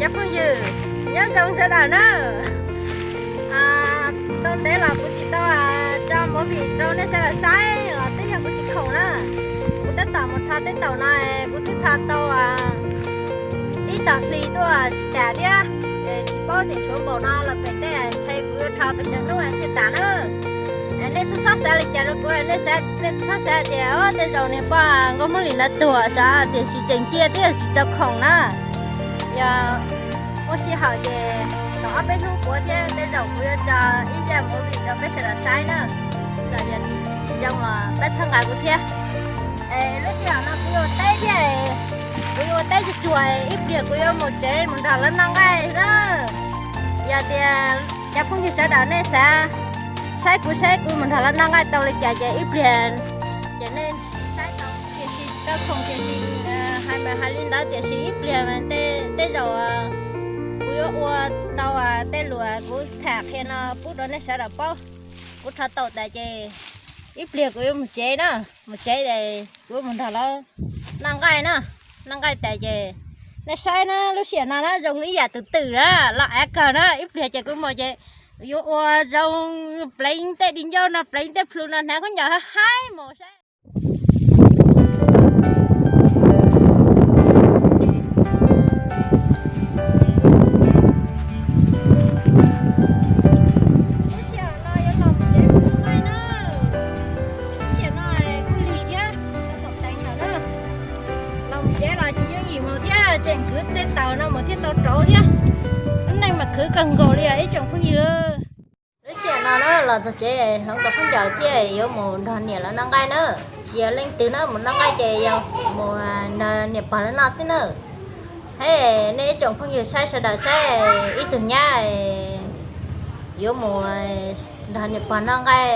Cov phooj ywg, nyob zoo sawv daws na. Tau ntev los kuv tsis tau tso movie rau nej sawv daws saib los twb yog kuv tsis khoom na. Kuv tab tom mus rho teb taum no, kuv twb rho tau ib tog hli tuaj tsis tas thiab, ces tsis paub tseem tshuav npaum no los pem tej ntshe kuv yuav rho pes tsawg hnub thiaj tas na. Nej txhob xav li cas rau kuv, nej txhob xav tias tej zaum niag poj Nkauj Hmoob Lis no tuag xav, tiam sis tseem cia twb yog tsis tau khoom na. Yog muaj sij hawm ces tom ob peb hnub puav thiab tej zaum kuv yuav tso ib zaj movie rau peb sawv daws saib na. Txawm yog tsis zoo los pab txhawb nqa kuv thiab. Lub sij hawm no kuv yuav ua teb thiab, kuv yuav ua teb tsuag tsuag, ib pliag kuv yuav mus tsev mus nrog lawv noj nqaij na. Yog tias cov phooj ywg sawv daws nej xav saib kuv, saib kuv mus nrog lawv noj nqaij tau li cas ces ib pliag ces nej saib tau, tiam sis tsis tau khoom tiam sis hais mas hais li ntawd tiam sis ib pliag tej zaum kuv yuav ua tau tej lus kuv tham qhia no pub rau nej sawv daws paub. Kuv rho tau tas ces ib pliag kuv yuav mus tsev na, mus tsev es kuv yuav mus nrog lawv noj nqaij na. Noj nqaij tas ces nej saib na, lub sij hawm no na zoo ib yam twm twm na, los av kawg na, ib pliag ces kuv mus ces yuav ua zoo pleev tej di ncauj no, pleev tej plhu no, hnav khaub ncaws haib mus saib. Lub sij hawm no yuav los mus tsev mus noj nqaij na. Lub sij hawm no kuj lig thiab, tau pom teev lawm na. Los mus tsev los tsis yooj yim mus thiab, tseem khwv tej taws no mus thiaj tau rauv thiab. Lub neej mas khwv kawg nkaus li ib tsoom phooj ywg. Lub sij hawm no na los txog tsev hloov tau khaub ncaws thiab yuav mus nrog niam lawv noj nqaij na. Tsis yog leej twg na mus noj nqaij ces yog mus nrog niam pog lawv noj xwb na. Hais nej ib tsoom phooj ywg saib sawv daws saib ib tug nyab yuav mus nrog niam pog noj nqaij,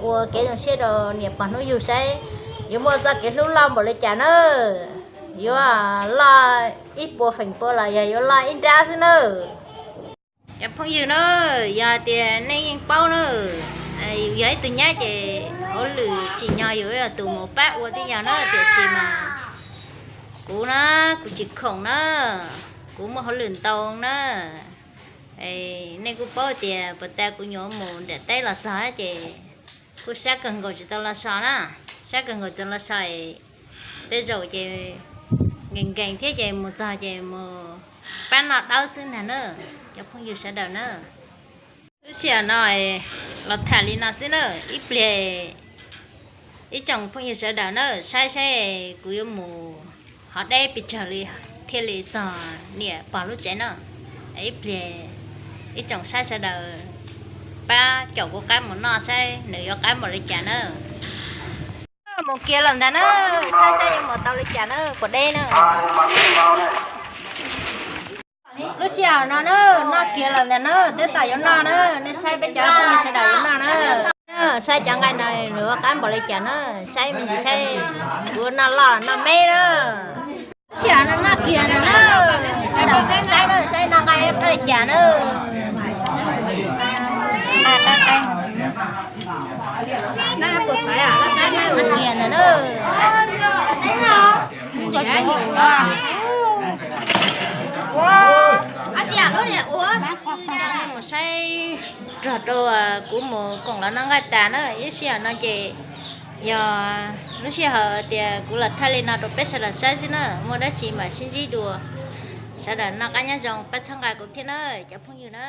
ua kev zoo siab rau niam pog hnub yug saib yuav muaj txoj kev hlub loj npaum li cas na. Yuav loj ib puas feem pua los yog yuav loj ib nrab xwb na. Cov phooj ywg na, yog tias nej yeej paub na, yus yog ib tug nyab ces hauj lwm tsim nyog yus yog tus mus pab ua tej yam na, tiam sis mas kuv na, kuv tsis khoom na, kuv muaj hauj lwm ntau na. Nej kuj paub tias puag ta kuv nyuam mus nram teb los txog ces kuj sab kawg nkaus tsis tau los so na, sab kawg nkaus tsis tau los so. Tej zaum ces nkees nkees thiab ces mus txog ces mus pab noj dawb xwb ntag na, cov phooj ywg sawv daws na. Lub sij hawm no los tham li no xwb na, ib pliag ib tsoom phooj ywg sawv daws na, saib saib kuv yuav mus hov deb pes tsawg li thiaj li txog niam pog lub tsev na. Ib pliag ib tsoom saib sawv daws pab caum kuv qab mus noj saib nws yuav qab npaum li cas na. Mus kiag lawm ntag na, saib saib yuav mus tau li cas na, puas deb na. Lub sij hawm no na, noj kiag lawm ntag na, twb tau yuav noj na, nej saib peb cov phooj ywg sawv daws yuav noj na. Saib cov nqaij no nws ua qab npaum li cas na, saib me ntsis saib kuv noj loj noj me na. Lub sij hawm no noj kiag na, sawv daws saib na, saib noj nqaij qab li cas na. Noj kiag na. Mus saib rog rau kuv mus koom lawv noj nqaij tas na, ib sij hawm no ces yog lub sij hawm tias kuv los thaij li no rau peb sawv daws saib xwb na, muaj dab tsi mam sib ntsib dua. Sawv daws noj qab nyob zoo, pab txhawb nqa kuv thiab na, cov phooj ywg na.